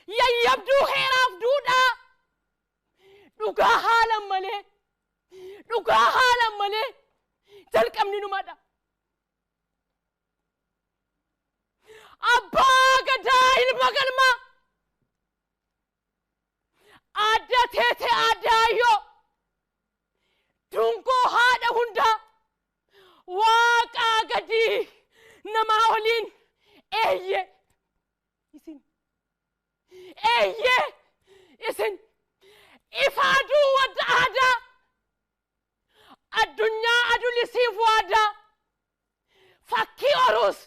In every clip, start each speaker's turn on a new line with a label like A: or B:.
A: Yayyabduu heeraaf duudhaa. Dhugaa haalan malee. Dhugaa haalan malee. Jalqabni numadha. Abbaa Gadaa ilma galmaa. Adda teete adda ayyoo. Dungoo haadha hundaa. Waaqaa gadii namaa waliin eeyye isin. Eeyye isin. Ifa aduu wadda aadaa. Addunyaa adulisiif waadaa. Fakkii oruus.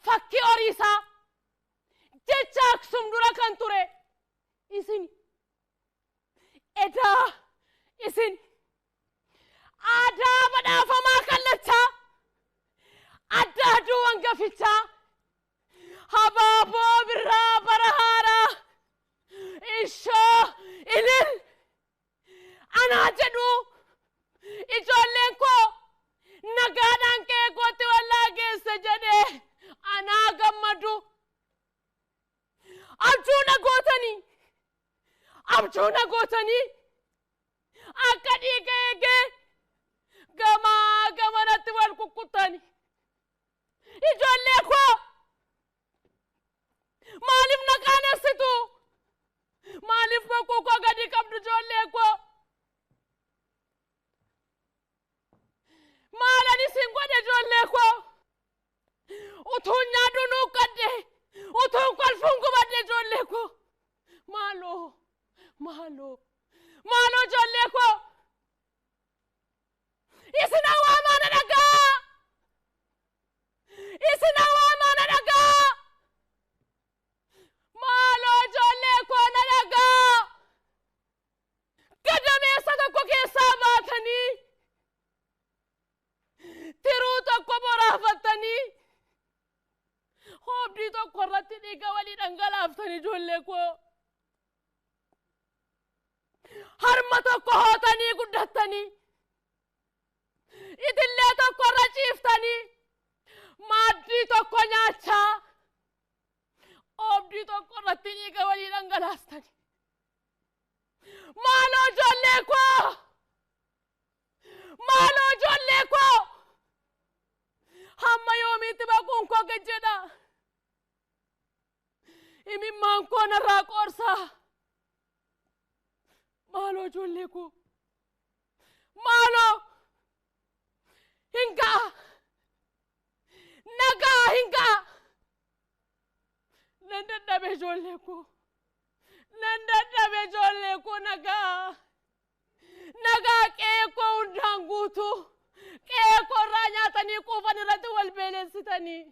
A: Fakkii horiisaa. Jecha Aksum dura kan ture isin. Edaa isin. Aadaa badhaafamaa kallachaa. Adda aduu hangafichaa. Habaaboo birraa bara haaraa. Ishoo ilil. Anaa jedhu ijoolleen koo nagaadhaan ka'ee kootti wallaa geesse jedhee anaa gammadu. Abjuu na gootanii. Abjuu na gootanii. Akka dhiiga eegee gamaa gamanatti wal kukkuttani. Ijoollee koo maaliif na qaanessitu? Maaliif bokkuu koo gadi qabdu ijoollee koo? Maalan isin godhe ijoollee koo? Utuun nyaadhu nuuqqadhe, utuun kolfuun gubadhe ijoollee koo. Maaloo, maaloo, maaloo ijoollee koo. Isin hawaamaa na dhagaa. Isin hawaamaa na dhagaa. Maaloo ijoollee koo na dhagaa. Gadameessa tokko keessaa baatanii tiruu tokko boraafattanii hoobdii tokko irratti dhiiga walii dhangalaaftanii ijoollee koo. Harma tokko hootanii guddattanii itillee tokko irra ciiftanii maaddii tokko nyaachaa oobdii tokko irratti dhiiga walii dhangalaastanii. Maaloo ijoollee koo! Maaloo ijoollee koo! Hamma yoomiitti baquun koo gad jedha. Imimmaan koo narraa qoorsaa. Maaloo ijoollee koo! Maaloo! Hin ga'a! Nagaa hin ga'a! Nan dadhabe ijoollee koo! Nan dadhabe ijoollee koo nagaa! Nagaa qe'ee koo hundaan guutuu! Qe'ee koo irraa nyaatanii quufan irratti wal beelessitanii!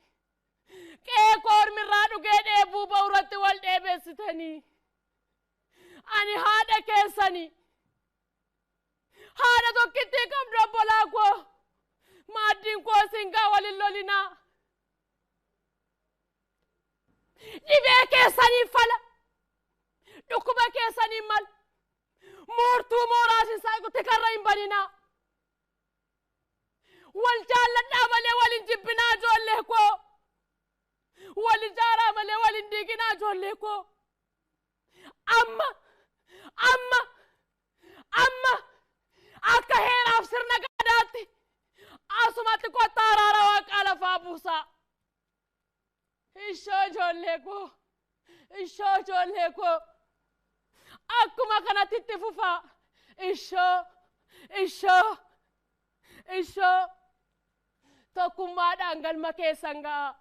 A: Qe'ee koo ormi irraa dhugee dheebuu ba'u irratti wal dheebessitanii! Ani haadha keessanii! Haadha tokkittii qabdu obbolaa koo! Maaddiin koo singaa waliin lolinaa! Dhibee keessaniif fala! Dhukkuba keessaniif mala! Moortuu mooraa tikarra hin baninaa! Wal jaalladhaa malee wal hin jibbinaa ijoollee koo! Wal ijaaraa malee wal hin diiginaa ijoollee koo! Amma! Amma! Amma! Akka heeraaf sirna gadaatti asumatti kottaa araara waaqaa lafaa buusaa. Ishoo ijoollee koo! Ishoo ijoollee koo! Akkuma kanatti itti fufaa. Ishoo! Ishoo! Ishoo! Tokkummaadhaan galma keessan ga'a.